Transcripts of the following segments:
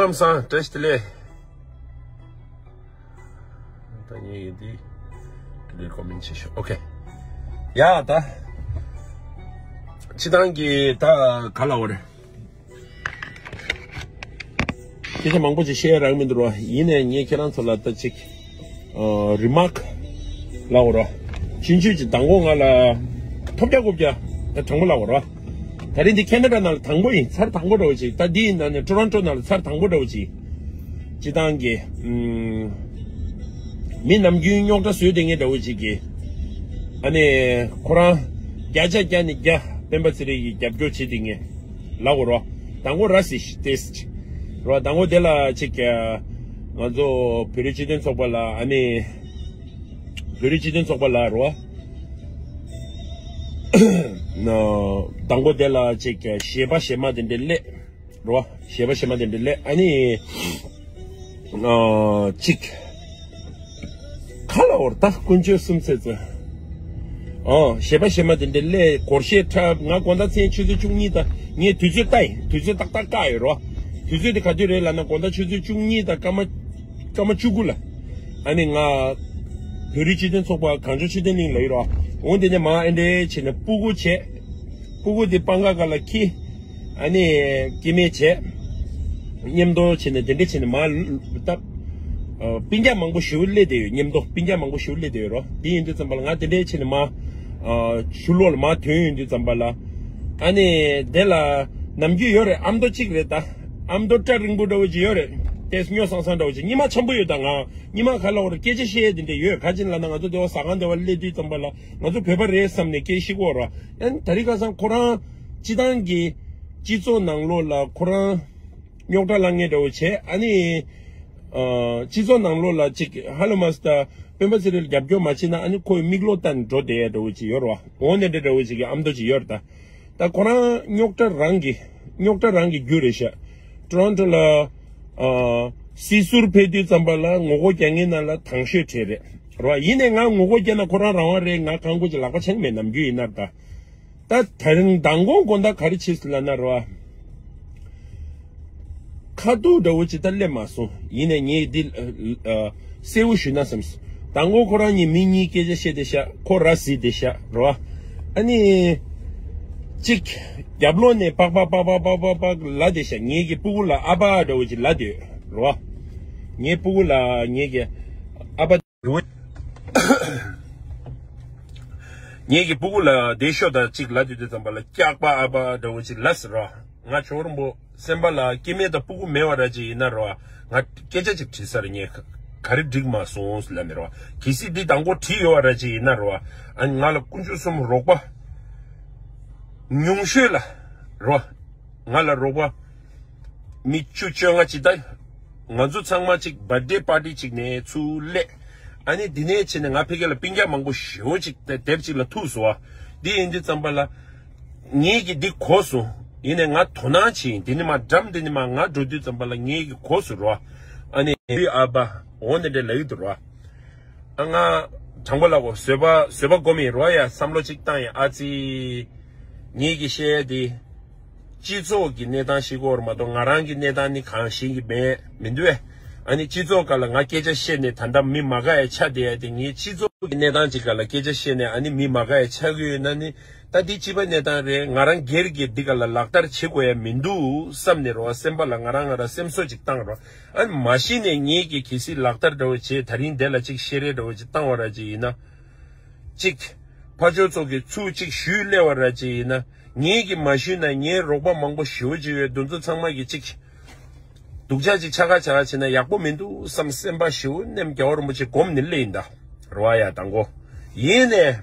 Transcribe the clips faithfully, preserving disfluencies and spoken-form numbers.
ཁམས་བཟང་། བཀྲ་ཤིས་བདེ་ལེགས། ད་ངས་ཡིན་དེ་ཀླད་ཀོར་མིན་ཆེ་ཤོས། ཨོ་ཁེ། ཡ་ད། སྤྱི་བཏང་གི་ད་ག་ལ་འོ་རེད། སྐད་ཆ་མང་པོ་ཅིག་བཤད་རག་མི་འདུག་རོ། ཡིན་ནའི་ངས་ཁྱེད་རང་ཚོ་ལ་ད་ཅིག་ཨ་རི་མར་ཀ་ལབ་དགོས་རོ། ཆུང་ཆུང་ཅིག་མདང་དགོང་ང་ལ་ཐོབ་རྒྱག་རྐུབ་རྒྱག་ད་དྲང་པོ་ལབ་དགོས་རོ། ད་རིང་འདི་ཁེ་ན་ཌ་ནང་ལ་དང་པོ་ཡིན། ཚར་དང་པོ་འདྲ་བོ་ཅིག་ད་འདི་ཡིན་ན་ནི་ཊོ་རོན་ཊོ་ནང་ལ་ཚར་དང་པོ་འདྲ་བོ་ཅིག་སྤྱི་བཏང་གི་ཨུམ། མི་ནམ་རྒྱུན་རྙོག་དྲ་བཟོས་བསྡད་མཁན་འདྲ་བོ་ཅིག་གིས། ཨ་ནི་ཁོ་རང་བརྒྱ་ཆ་བརྒྱ་ནས་བརྒྱ་སྤེན་པ་ཚེ་རིང་གི་རྒྱབ་སྐྱོར་བྱེད་བསྡད་མཁན་ལབ་དགོས་རོ། དང་པོ་ར་སི་ཤི་ཏེས་ཅིག་རོ། དང་པོ་དེ་ལ་ཅིག་ང་ཚོ་བོད་རིགས་སྤྱི་མཐུན་ཚོགས་པ་ལ་ཨ་ནི། བོད་རིགས་སྤྱི་མཐུན་ཚོགས་པ་ལ་རོ། ན་དང་པོ་དེ་ལ་ཅིག་ཞལ་པར་ཞལ་མ་དེ་འདྲ་སླེབས་རོ། ཞལ་པར་ཞལ་མ་དེ་འདྲ་སླེབས། ཨ་ནི་ཨ་ཅིག་ཁ་ལ་འོར་ད་དཀོན་མཆོག་གསུམ་ཚེ་ཚེ། ཨ་ཞལ་པར་ཞལ་མ་དེ་འདྲ་སླེབས། སྒོར་གཞས་འཁྲབ། ང་དགོང་དག་མཚན་ཆུ་ཚོད་བཅུ་གཉིས་དང་། ངས་དུས་ཚོད་ལྟ་ཡིན། དུས་ཚོད་ཏག་ཏག་བཀག་ཡོད་རོ། དུས་ཚོད་དེ་ག་དུས་རེད་ལབ་ན་དགོང་དག་ཆུ་ཚོད་བཅུ་གཉིས་དང་སྐར་མ་སྐར་མ་བཅུ་དགུ་ལ། ཨ་ནི་ང་བོད་རིགས་སྤྱི་མཐུན་ཚོགས་པ་གངས་ལྗོངས་ཆོས་ལྡན་གླིང་ལ་ཡོད་རོ། འོང་དེ་ནས་མ་ཨེ་འདྲས་བྱས་ནས་སྤུ་གུ་བྱས། སྤུ་གུ་དེ་པང་ཁ་སྒང་ལ་འཁྱེར། ཨ་ནི་སྐྱེ་དམན་བྱས། མཉམ་དུ་བྱས་ནས་དེ་འདྲས་བྱས་ནས་མ་ད་ཨ་སྤུན་ཀྱག་མང་པོ་ཞེ་པོ་སླེབས་བསྡད་ཡོད། མཉམ་དུ་སྤུན་ཀྱག་མང་པོ་ཞེ་པོ་སླེབས་བསྡད་ཡོད་རོ། དེ་ཡིན་དུས་ཙམ་པ་ལ་ང་དེ་འདྲས་བྱས་ནས་མ་ཨ་ཕྱི་ལོགས་ལ་མ་ཐོན་ཡོང་དུས་ཙམ་པ་ལ། ཨ་ནི་དེ་ལ་ནམ་རྒྱུན་ཡོད་རེད། ཨ་མདོ་གཅིག་རེད་ད། ཨ་མདོ་སྐྲ་རིང་པོ་འདྲ་བོ་ཅིག་ཡོད་རེད། དེ་སྨྱོ་སང་སང་འདྲ་བོ་ཅིག་སྙིང་མ་འཆམ་པོ་ཡོད་ད། ང་སྙིང་མ་ག་ལ་འོར་སྐད་ཆ་བཤད་དེ་འདྲས་ཡོད། ག་ཅིག་ལབ་ན་ང་ཚོ་དེ་བ་ཟ་ཁང་དེ་བ་སླེབས་དུས་ཙམ་པ་ལ་ང་ཚོ་བོད་པ་རེད་བསམ་ནས་སྐད་ཤིག་གོ་ར། ཨ་ནི་དེ་རིང་ཁ་སང་ཁོ་རང་སྤྱི་བཏང་གི་སྤྱི་ཚོགས་ནང་ལོགས་ལ་ཁོ་རང་རྙོག་དྲ་ལངས་མཁན་འདྲ་བོ་བྱས། ཨ་ནི་ཨ་སྤྱི་ཚོགས་ནང་ལོགས་ལ་ཅིག་ཧ་ལོ་མ་སི་ད་སྤེན་པ་ཚེ་རིང་ལ་རྒྱབ་སྐྱོར་མ་བྱེད་ན་ཨ་ནི་ཁོའི་མིག་ལོག་ལྟ་ནས་འགྲོ་བསྡད་ཡ་འདྲ་བོ་ཅིག་ཡོད་རེད་བ། འོ་ནས་འདྲ་འདྲ་བོ་ཅིག་གི་ཨ་མདོ་ཅིག་ཡོད་རེད་ད། ད་ཁོ་རང་རྙོག་དྲ་རང་གི་རྙོག་དྲ་རང་གི་རྒྱུ་རེད་ཤག་ཊོ་རོན་ཊོ་ལ་ཨ་སྲིད་ཟུར་ཕེབས་དུས་ཙམ་པ་ལ་ངོ་རྒོལ་རྒྱག་མཁན་ནང་ལ་དང་ཤོས་གྲས་རེད་རེད་བ། ཡིན་ནའི་ང་ངོ་རྒོལ་རྒྱག་ན་ཁོ་རང་རང་དབང་རེད། ང་གང་དགོས་ཀྱི་ལག་པ་འཆང་མེད། ནམ་རྒྱུན་ཡིན་ན་ད། ད་དེ་རིང་མདང་དགོང་དགོང་དག་ག་རེ་བྱས་སོང་ལབ་ན་རེད་བ། ཁ་ཐུག་འདྲ་བོ་ཅིག་ད་སླེབས་མ་སོང་། ཡིན་ནའི་ངས་འདི་ཨ་ཨ་གསལ་བོ་ཞུས་ན་བསམས། མདང་དགོང་ཁོ་རང་གཉིས་མི་གཉིས་སྐད་ཆ་བཤད་བསྡད་ཤག་ཁོ་ར་བཟི་བསྡད་ཤག་རེད་བ། ཨ་ནི་གཅིག་རྒྱབ་ལོགས་ནས་པག་པག་པག་པག་ལབ་བསྡད་ཤག་ངེད་ཀྱི་སྤུ་གུ་ལ་ཨ་ཕ་འདྲ་བོ་ཅིག་ལབ་བསྡད་ཡོད་རེད་བ། ངའི་སྤུ་གུ་ལ་ངེད་ཀྱི་ཨ་ཕ། ངེད་ཀྱི་སྤུ་གུ་ལ་དེ་ཤོག་དང་གཅིག་ལབ་དུས་དུས་ཙམ་པ་ལ་སྐྱག་པ་ཨ་ཕ་འདྲ་བོ་ཅིག་ལབ་ཟེར་རོ། ང་ཇོ་བོ་རིན་པོ་སེམས་པ་ལ་སྐྱེ་དམན་དང་སྤུ་གུ་མེད་པ་ར་ཅིག་ཡིན་ན་རོ། ང་སྐད་ཆ་ཅིག་དྲིས་ས་རེད། ངས་ག་རེ་འགྲིག་མ་སོང་ལབ་ནས་རོ། གལ་སྲིད་འདི་དང་པོ་དྲིས་ཡོད་པ་ར་ཅིག་ཡིན་ན་རོ། ཨ་ནི་ང་ལ་དཀོན་མཆོག་གསུམ་རོགས་པ་ཉུང་ཤོས་ལ་རོ། ང་ལ་རོགས་པ་མི་བཅུ་བཅོ་ལྔ་ཅིག་ད། ང་ཚོ་ཚང་མ་ཅིག་བར་ཌེ་པར་ཊི་ཅིག་ནས་ཚུར་སླེབས། ཨ་ནི་འདི་ནས་བྱས་ནས་ང་ཕ་གི་ལ་སྤུན་ཀྱག་མང་པོ་ཞེ་པོ་ཅིག་དེབ་ཅིག་ལ་ཐུག་སོང་བ། འདི་ཡིན་དུས་ཙམ་པ་ལ་ངེད་ཀྱིས་འདི་གོ་སོང་། ཡིན་ནའི་ང་དོ་སྣང་བྱེད་ཡིན། འདི་ནས་མ་འགྲམ་འདི་ནས་མ་ང་འགྲོ་དུས་ཙམ་པ་ལ་ངེད་ཀྱིས་གོ་སོང་རོ། ཨ་ནི་ཨ་ཕ་འོ་འདི་འདྲ་ལབ་ཀྱི་འདུག་རོ། ཨ་ང་དྲང་པོ་ལབ་གོ། བཟོད་པ་བཟོད་པ་སྒོམ་ཡིན་རོ། ཡ་བསམ་བློ་ཅིག་བཏང་ཡིན། ཨ་ཙི། ངེད་ཀྱིས་བཤད་ཡ་འདི། སྤྱི་ཚོགས་ཀྱི་གནས་སྟངས་ཤིག་གོ་ར་མ་གཏོགས་ང་རང་གི་གནས་སྟངས་ནི་གང་ཤེས་ཀྱི་མེད་མི་འདུག་ཨེ། ཨ་ནི་སྤྱི་ཚོགས་སྒང་ལ་ང་སྐད་ཆ་བཤད་ནས་ད་ལྟ་མི་མ་དགའ་ཡ་ཆགས་བསྡད་ཡ་དེ་ངས་སྤྱི་ཚོགས་ཀྱི་གནས་སྟངས་ཅིག་སྒང་ལ་སྐད་ཆ་བཤད་ནས་ཨ་ནི་མི་མ་དགའ་ཡ་ཆགས་ཀྱི་ཡོད་ན་ནི། ད་འདི་སྤྱི་པའི་གནས་སྟངས་རེད། ང་རང་སྒེར་གྱི་འདི་སྒང་ལ་ལག་བསྟར་བྱེད་དགོས་ཡ་མི་འདུག་བསམ་ནས་རོ། སེམས་པ་ལ་ང་རང་ང་རང་སེམས་གསོ་ཅིག་བཏང་རོ། ཨ་ནི་མ་གཞི་ནས་ངེད་ཀྱིས་གལ་སྲིད་ལག་བསྟར་འདྲ་བོ་བྱས་ད་རིང་འདི་ལ་ཅིག་བཤད་རེས་འདྲ་བོ་ཅིག་བཏང་བ་ར་ཅིག་ཡིན་ན། གཅིག་ཕར་ཕྱོགས་ཚོ་གིས་ཚུར་གཅིག་ཞུས་སླེབས་པ་ར་ཅིག་ཡིན་ན། ངེད་ཀྱིས་མ་ཞུས་ན་ངའི་རོགས་པ་མང་པོ་ཞེ་པོ་ཅིག་ཡོད། དེ་ཚོ་ཚང་མ་གིས་གཅིག་སྡུག་ཅག་ཅིག་ཆགས་ཁ་ཆགས་ཁ་བྱས་ན་ཡག་པོ་མི་འདུག་བསམ་སེམས་པ་ཞེ་པོ་ནེམ་རྒྱལ་བ་རིན་པོ་ཆེ་སྒོམ་ནས་སླེབས་ཡིན་ད། རེད་བ། ཡ་དང་གོ། ཡིན་ནས་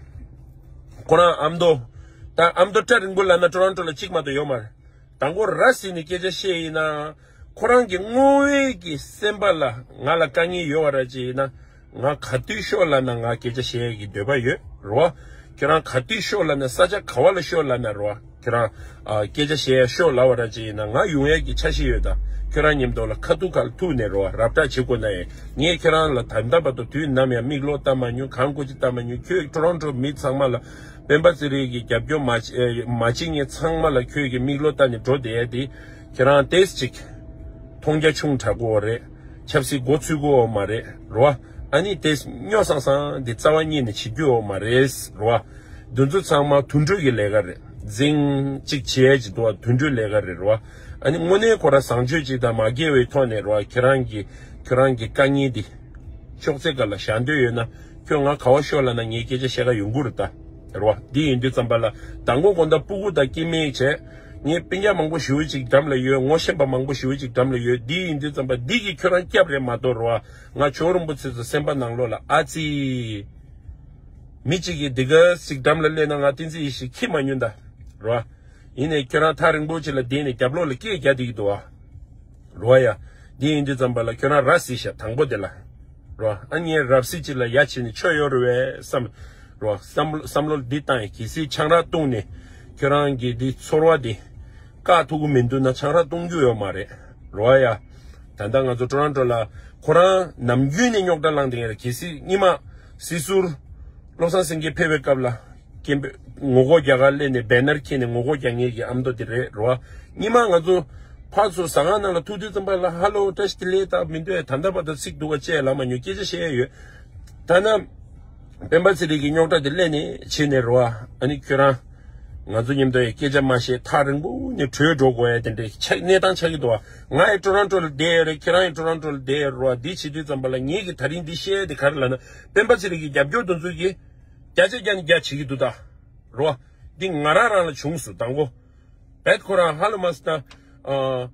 ཁོ་རང་ཨ་མདོ། ད་ཨ་མདོ་སྐྲ་རིང་པོ་ལབ་ན་ཊོ་རོན་ཊོ་ལ་གཅིག་མ་གཏོགས་ཡོད་མ་རེད། དང་པོ་ར་བཟི་ནས་སྐད་ཆ་བཤད་ཡིན་ན། ཁོ་རང་གི་དངོས་ཡོད་ཀྱི་སེམས་པ་ལ་ང་ལ་དཀའ་ངལ་ཡོད་པ་ར་ཅིག་ཡིན་ན། ང་ག་དུས་ཤོག་ལབ་ན་ང་སྐད་ཆ་བཤད་ཡས་ཀྱི་འདོད་པ་ཡོད་རེད་བ། ཁྱོད་རང་ག་དུས་ཤོག་ལབ་ན་ས་ཆ་ག་བ་ལ་ཤོག་ལབ་ན་རེད་བ། ཁྱོད་རང་ཨ་སྐད་ཆ་བཤད་ཡས་ཤོག་ལབ་པ་ར་ཅིག་ཡིན་ན་ང་ཡོང་ཡས་ཀྱི་འཆར་གཞི་ཡོད་ད། ཁྱོད་རང་མཉམ་དུ་ལ་ཁ་ཐུག་ཁ་ཐུག་ནས་རེད་བ། རབ་བསྒྲགས་བྱེད་དགོས་ན་ཡང་ངས་ཁྱོད་རང་ལ་ད་ལྟ་བར་དུ་དུས་ནམ་ཡང་མིག་ལོག་ལྟ་མ་མྱོང་། གང་དགོས་ཀྱི་ལྟ་མ་མྱོང་། ཁྱོད་ཊོ་རོན་ཊོ་མི་ཚང་མ་ལ། སྤེན་པ་ཚེ་རིང་གི་རྒྱབ་སྐྱོར་མ་བྱེད་མ་བྱེད་མཁན་ཚང་མ་ལ་ཁྱོད་ཀྱི་མིག་ལོག་ལྟ་ནས་འགྲོ་བསྡད་ཡ་དེ། ཁྱེད་རང་ཏོག་ཙམ་ཅིག་ མཐོང་རྒྱ་ཆུང་དྲགས་ཀྱི་ཡོད་རེད། ཆབ་སྲིད་མགོ་ཚོས་ཀྱི་ཡོད་མ་རེད་རོ། ཨ་ནི་དེ་སྨྱོ་སང་སང་དེ་རྩ་བ་ཉིད་ནས་བྱེད་རྒྱུ་ཡོད་མ་རེད་རོ། འདི་ཚོ་ཚང་མ་དུད་འགྲོ་གི་ལས་ཀ་རེད། འཛིང་གཅིག་བྱེད་ཡས་ཅིག་འདུག་བ། དུད་འགྲོའི་ལས་ཀ་རེད་རོ། ཨ་ནི་དངོས་གནས་ཁོ་རང་བཟང་སྤྱོད་ཅིག་དང་མ་འགལ་བའི་ཐོག་ནས་རོ། ཁྱོད་རང་གི་ཁྱོད་རང་གི་དཀའ་ངལ་འདི་ཅོག་ཙེ་སྒང་ལ་བཞག་འདོད་ཡོད་ན། ཁྱོད་ང་ག་བ་ཤོག་ལབ་ན་ངས་སྐད་ཆ་བཤད་ག་ཡོང་གི་རེད་ད། རེད་བ། འདི་ཡིན་དུས་ཙམ་པ་ལ་མདང་དགོང་དགོང་དག་སྤུ་གུ་དང་སྐྱེ་དམན་བྱས། ངས་སྤུན་ཀྱག་མང་པོ་ཞེ་པོ་ཅིག་འགྲམ་ལ་ཡོད། ངོ་ཤེས་པ་མང་པོ་ཞེ་པོ་ཅིག་འགྲམ་ལ་ཡོད། འདི་ཡིན་དུས་ཙམ་པ་འདི་གིས་ཁྱོད་རང་སྐྱབས་རེད་མ་གཏོགས། རེད་བ། ང་ཇོ་བོ་རིན་པོ་ཆེ་ཚོ་སེམས་པ་ནང་ལོགས་ལ་ཨ་ཙི། མི་གཅིག་གིས་འདི་ག་ཞིག་འགྲམ་ལ་སླེབས་ན་ང་བསྟན་འཛིན་ཡེ་ཤེས་ཁྱི་མ་ཉོན་ད། རེད་བ། ཡིན་ནའི་ཁྱོད་རང་ཐག་རིང་པོ་ཅིག་ལ་བསྡད་ནས་རྒྱབ་ལོགས་ལ་སྐད་རྒྱག་བསྡད་ཀྱི་འདུག་བ། རེད་བ་ཡ། འདི་ཡིན་དུས་ཙམ་པ་ལ་ཁྱོད་རང་ར་བཟི་ཤག་དང་པོ་དེ་ལ། རེད་བ། ཨ་ནི་རབ་བཟི་ཅིག་ལ་ཡ་བྱས་ནས་ཆོ་ཡོད་རེད་བས་བསམ། རེད་བ། བསམ་བསམ་བློ་འདི་བཏང་ཡ། གལ་སྲིད་ཆང་རག་བཏུང་ནས་ཁྱོད་རང་གི་འདི་ཚོར་བ་འདི་བཀག་ཐུབ་ཀྱི་མི་འདུག་ན་ཆང་རག་བཏུང་རྒྱུ་ཡོད་མ་རེད། རེད་བ་ཡ། ད་ལྟ་ང་ཚོ་ཊོ་རོན་ཊོ་ལ་ཁོ་རང་ནམ་རྒྱུན་ནས་རྙོག་དྲ་ལངས་བསྡད་མཁན་རེད། གལ་སྲིད་སྔོན་མ་སྲིད་ཟུར་བློ་བཟང་སེང་གེ་ཕེབས་པའི་སྐབས་ལ། སྐད་འབོད་ངོ་རྒོལ་རྒྱག་གར་སླེབས་ནས་བེ་ནར་འཁྱེར་ནས་ངོ་རྒོལ་རྒྱག་མཁན་གྱི་ཨ་མདོ་དེ་རེད། རེད་བ། སྔོན་མ་ང་ཚོ་ཕར་ཚུར་ཟ་ཁང་ནང་ལ་ཐུག་དུས་ཙམ་པ་ལ་ཧ་ལོ་བཀྲ་ཤིས་བདེ་ལེགས་དང་མི་འདོད་ད་ལྟ་བར་དུ་ཚིག་སྡུག་པ་བཅས་ལབ་མ་མྱོང་། སྐད་ཆ་བཤད་ཡ་ཡོད། ད་ནི་སྤེན་པ་ཚེ་རིང་གི་རྙོག་དྲ་དེ་སླེབས་ནས་བྱས་ནས། རེད་བ། ཨ་ནི་ཁྱོད་རང་ང་ཚོ་མཉམ་དུ་ཡ་སྐད་ཆ་མ་བཤད། ཐག་རིང་པོ་ནས་བྲོས་འགྲོ་དགོས་ཡ་དེ་འདྲའི་ཆ་གནས་སྟངས་ཆགས་ཀྱི་འདུག་བ། ང་ཡི་ཊོ་རོན་ཊོ་ལ་བསྡད་ཡོད་རེད། ཁྱེད་རང་ཡི་ཊོ་རོན་ཊོ་ལ་བསྡད་ཡོད་རེད་བ། འདི་བྱེད་དུས་ཙམ་པ་ལ་ངེད་ཀྱིས་ད་རིང་འདི་བཤད་ཡ་དེ་ག་རེ་ལབ་ན། སྤེན་པ་ཚེ་རིང་གི་རྒྱབ་སྐྱོར་དེ་ཚོ་གིས་བརྒྱ་ཆ་བརྒྱ་ནས་བརྒྱ་བྱེད་ཀྱི་འདུག་ད། རེད་བ། འདི་ང་རང་རང་ལ་བྱུང་སོང་། དང་པོ་བེད་ཁོ་རང་ཧ་ལོ་མ་སི་ད། ཨ།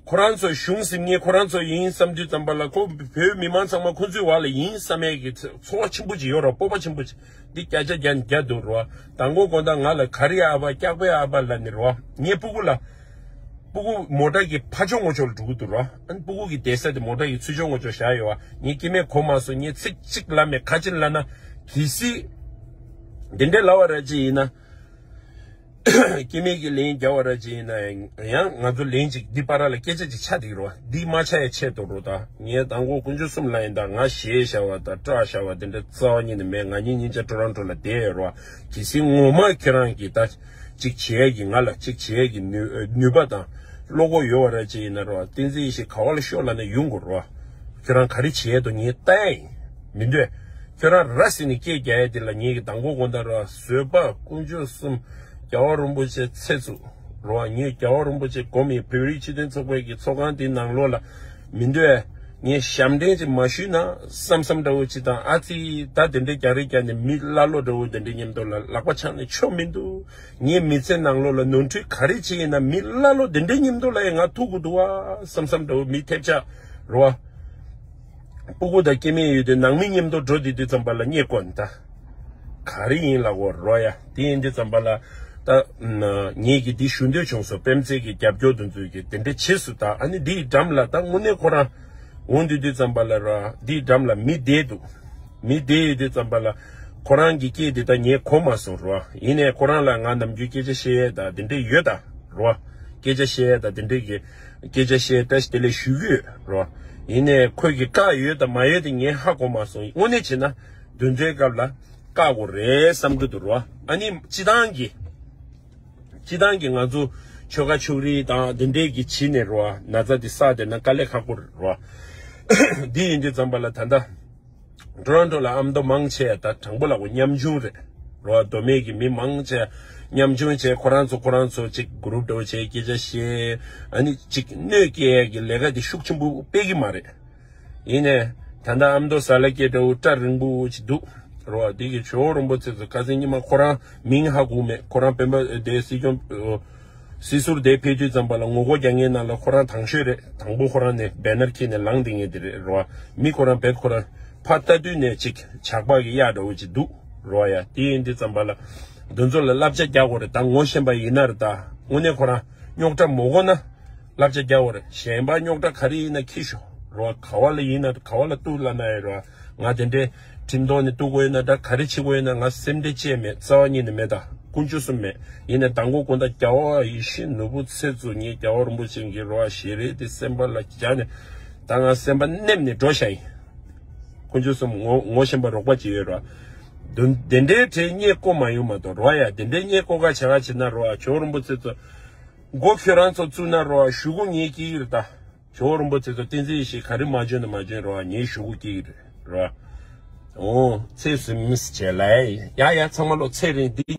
ཁོ་རང་ཚོ་གཞུང་ཟིན་མཁན་ཁོ་རང་ཚོ་ཡིན་བསམ་དུས་ཙམ་པ་ལ། ཁོ་བོད་མི་མང་ཚང་མ་ཁོ་ཚོའི་བར་ལ་ཡིན་བསམ་ཡས་ཀྱི་ཚོར་བ་ཆེན་པོ་ཅིག་ཡོད་རེད། སྤོབས་པ་ཆེན་པོ་ཅིག་འདི་བརྒྱ་ཆ་བརྒྱ་ནས་བརྒྱ་འདུག་རེད་བ། དང་པོ་དགོང་དག་ང་ལ་ག་རེ་ཨ་ཕ་སྐྱག་པའི་ཨ་ཕ་ལབ་ནས་རེད་བ། ངའི་སྤུ་གུ་ལ། སྤུ་གུ་མོ་ཊ་གི་ཕར་ཕྱོགས་ངོ་ཕྱོགས་ལ་འགྲོ་གི་འདུག་རེད་བ། ཨ་ནི་སྤུ་གུ་གི་བསྡད་ས་དེ་མོ་ཊ་གི་ཚུར་ཕྱོགས་ངོ་ཕྱོགས་བཞག་ཡོད་བ། ངའི་སྐྱེ་དམན་གོ་མ་སོང་། ངས་ཚིག་གཅིག་ལབ་མེད། ག་ཅི་ལབ་ན། གལ་སྲིད་འདི་འདྲའི་ལབ་པ་ར་ཅིག་ཡིན་ན། སྐྱེ་དམན་གྱི་ལན་རྒྱག་པ་ར་ཅིག་ཡིན་ན་ཡང་། ཡང་ང་ཚོ་ལན་ཅིག་འདི་བར་ལ་སྐད་ཆ་ཅིག་ཆགས་བསྡད་ཀྱི་རེད་བ། འདི་མ་ཆགས་ཡ་ཆེད་དུ་རེད་ད། ངས་དང་པོ་དཀོན་མཆོག་གསུམ་ལ་ཡིན་ད། ང་ཞེད་བཞག་པ་དང་སྐྲག་བཞག་པ་དེ་འདྲ་རྩ་བ་ཉིད་ནས་མེད། ང་གཉིས་གཉིས་ཆ་ཊོ་རོན་ཊོ་ལ་བསྡད་ཡོད་རེད་བ། གལ་སྲིད་ངོ་མ་ཁྱེད་རང་གིས་ད་ཅིག་བྱེད་ཡ་གི། ང་ལ་ཅིག་བྱེད་ཡ་གི་ནུས་ནུས་པ་དང་བློ་ཁོག་ཡོད་པ་ར་ཅིག་ཡིན་ན་རེད་བ། བསྟན་འཛིན་ཡེ་ཤེས་ག་བ་ལ་ཤོག་ལབ་ན་ཡོང་དགོས་རེད་བ། ཁྱོད་རང་ག་རེ་བྱེད་འདུག་ངས་ལྟ་ཡ་ཡིན། མི་འདོད། ཁྱོད་རང་ར་བཟི་ནས་སྐད་རྒྱག་ཡ་དེ་ལ་ངེད་ཀྱི་དང་པོ་དགོང་དག་ར་བཟོད་པ་དཀོན་མཆོག་གསུམ། རྒྱལ་བ་རིན་པོ་ཆེ་ཚེ་བཙུགས་ར་བ། ངས་རྒྱལ་བ་རིན་པོ་ཆེ་སྒོམ་ཡིན། བོད་རིགས་སྤྱི་མཐུན་ཚོགས་པའི་གི་ཚོགས་ཁང་དེའི་ནང་ལོགས་ལ། མི་འདོད། ངས་ཞབས་འདྲེན་ཅིག་མ་ཞུས་ན་བསམ་བསམ་འདྲ་བོ་ཅིག་དང་། ཨ་ཙི། ད་དེ་འདྲའི་རྒྱག་རེས་རྒྱག་ནས་མི་ཀླ་ཀློ་འདྲ་བོ་དེ་འདྲའི་མཉམ་དུ་ལ་ལག་པ་འཆང་ནས་ཆོ་མི་འདུག་ངའི་མི་ཚེ་ནང་ལོགས་ལ་ནོར་འཁྲུལ་ག་རེ་བྱས་ཡིན་ན། མི་ཀླ་ཀློ་དེ་འདྲའི་མཉམ་དུ་ལ་ཡང་ང་ཐུག་དགོས་འདུག་བ་བསམ་བསམ་འདྲ་བོ། མི་ཐེབས་ཆག་རེད་བ། སྤུ་གུ་དང་སྐྱེ་དམན་ཡོད་དུས་ནང་མི་མཉམ་དུ་འགྲོ་བསྡད་དུས་ཙམ་པ་ལ་རྙེད་དགོས་ནི་ད། ག་རེ་ཡིན་ལབ་དགོས་རེད་ཡ། དེ་ཡིན་དུས་ཙམ་པ་ལ་ད་ངེད་ཀྱིས་འདི་ཞུ་འདོད་བྱུང་སོང་། སྤེན་ཚེ་གི་རྒྱབ་སྐྱོར་དེ་ཚོས་ཀྱིས་དེ་འདྲ་བྱས་སོང་ད། ཨ་ནི་འདིའི་འགྲམ་ལ་ད་དངོས་གནས་ཁོ་རང་འོང་དུས་དུས་ཙམ་པ་ལ་ར། འདིའི་འགྲམ་ལ་མི་བསྡད་འདུག་མི་བསྡད་ཡོད་དུས་ཙམ་པ་ལ་ཁོ་རང་གི་སྐད་དེ་ད་ངས་གོ་མ་སོང་ར། ཡིན་ནའི་ཁོ་རང་ལ་ང་ནམ་རྒྱུན་སྐད་ཆ་བཤད་ཡས་ད་དེ་འདྲ་ཡོད་ད་ར། སྐད་ཆ་བཤད་ཡས་ད་དེ་འདྲ་གི་སྐད་ཆ་བཤད་བཀྲ་ཤིས་བདེ་ལེགས་ཞུ་གི་ཡོད་ར། ཡིན་ནའི་ཁོས་ཀྱི་བཀག་ཡོད་དང་མ་ཡོད་དེ་ངས་ཧ་གོ་མ་སོང་། དངོས་གནས་བྱས་ན་འདི་འདྲའི་སྐབས་ལ་བཀག་དགོས་རེད་བསམ་གྱི་འདུག་ར། ཨ་ནི་སྤྱི་བཏང་གི་སྤྱི་བཏང་གི་ང་ཚོ་ཆོལ་ཁ་ཕྱོགས་རིས་དང་དེ་འདྲའི་གི་བྱས་ནས་ར། ན་ཚ་དེ་བསགས་བསྡད་ན་དཀའ་ལས་ཁག་པོ་རེད་ར། འདི་ཡིན་དུས་ཙམ་པ་ལ་ད་ལྟ་ཊོ་རོན་ཊོ་ལ་ཨ་མདོ་མང་ཆེ་ད་དྲང་པོ་ལབ་དགོས་ཉམ་ཆུང་རེད་ར། མདོ་སྨད་ཀྱི་མི་མང་ཆེ་ཉམ་ཆུང་བྱས། ཁོ་རང་ཚོ་ཁོ་རང་ཚོ་ཅིག་གུ་རུབ་འདྲ་བོ་བྱས་སྐད་ཆ་བཤད། ཨ་ནི་ཅིག་གནོད་སྐྱེལ་ཡས་ཀྱི་ལས་ཀ་དེ་ཤུགས་ཆེན་པོ་སྤེལ་གྱི་མ་རེད། ཡིན་ནའི་ད་ལྟ་ཨ་མདོ་ཟ་ལ་སྐད་འདྲ་བོ་སྐྲ་རིང་པོ་ཅིག་འདུག་ར། འདི་གི་ཇོ་བོ་རིན་པོ་ཆེ་ཚོ་ཁ་སང་ཉི་མ་ཁོ་རང་མིང་ཧ་གོ་མེད། ཁོ་རང་སྤེན་པ་དེ་སྲིད་སྐྱོང་སྲིད་ཟུར་དེ་ཕེབས་དུས་ཙམ་པ་ལ་ངོ་རྒོལ་རྒྱག་མཁན་ནང་ལ་ཁོ་རང་དང་ཤོས་རེད། དང་པོ་ཁོ་རང་ནས་བེ་ནར་འཁྱེར་ནས་ལངས་བསྡད་མཁན་དེ་རེད་ར། མི་ཁོ་རང་བེད་ཁོ་རང་ཕར་ལྟ་དུས་ནས་ཅིག་ཇག་པ་གི་གཡག་འདྲ་བོ་ཅིག་འདུག་ར་ཡ། དེ་ཡིན་དུས་ཙམ་པ་ལ་འདི་ཚོ་ལ་བསླབ་བྱ་རྒྱག་དགོས་རེད་ད། ངོ་ཤེས་པ་ཡིན་ན་རེད་ད། དངོས་གནས་ཁོ་རང་རྙོག་དྲ་མ་དགོས་ན་བསླབ་བྱ་རྒྱག་དགོས་རེད། གཞན་པ་རྙོག་དྲ་ག་རེ་ཡིན་ན་འཁྱེར་ཤོག་ར། ག་བ་ལ་ཡིན་ན་ག་བ་ལ་གཏུག་ལབ་ན་ཡང་ར། ང་དེ་འདྲའི་ཁྲིམས་ཐོག་ནས་གཏུག་དགོས་ཡོད་ན་འདྲ། ག་རེ་བྱེད་དགོས་ཡོད་ན་ང་སེམས་ཁྲལ་བྱས་མེད། རྩ་བ་ཉིད་ནས་མེད་ད། དཀོན་མཆོག་གསུམ་མེད། ཡིན་ནའི་དང་པོ་དགོང་དག་རྒྱལ་བ་ཡིད་བཞིན་ནོར་བུ་ཚེ་བཙུགས་ཉིད་རྒྱལ་བ་རིན་པོ་ཆེ་གི་རོ་ཞེ་རེ་དེ་སེམས་པ་ལ་བཞག་ནས་ད་ང་སེམས་པ་ནེམ་ནས་འགྲོ་བཞག་ཡིན། དཀོན་མཆོག་གསུམ་ངོ་ངོ་ཤེས་པ་རོགས་པ་ཅིག་ཡོད་རོ། དེ་དེ་འདྲའི་གྲས་རྙེད་བཀོ་མ་ཡོང་མ་གཏོགས་རོ་ཡ། དེ་འདྲའི་རྙེད་བཀོ་ག་བྱ་ག་བྱེད་ན་རོ། ཇོ་བོ་རིན་པོ་ཆེ་ཚོ་མགོ་ཁྱོད་རང་ཚོ་བཙུགས་ན་རོ་ཞུ་སྒོ་ངས་སྐྱེལ་གྱི་རེད་ད། ཇོ་བོ་རིན་པོ་ཆེ་ཚོ་བསྟན་འཛིན་ཡེ་ཤེས་ག་རེ་མ་བྱོན་ན་མ་བྱོན་རོགས། ངའི་ཞུ་སྐུལ་སྐྱེལ་གྱི་རེད་རོགས། འོ་ཚེ་ཟིན་མི་སི་བྱས་ལ་ཡ་ཡ་ཚང་མ་ལོ་ཚེ་རིང་འདི།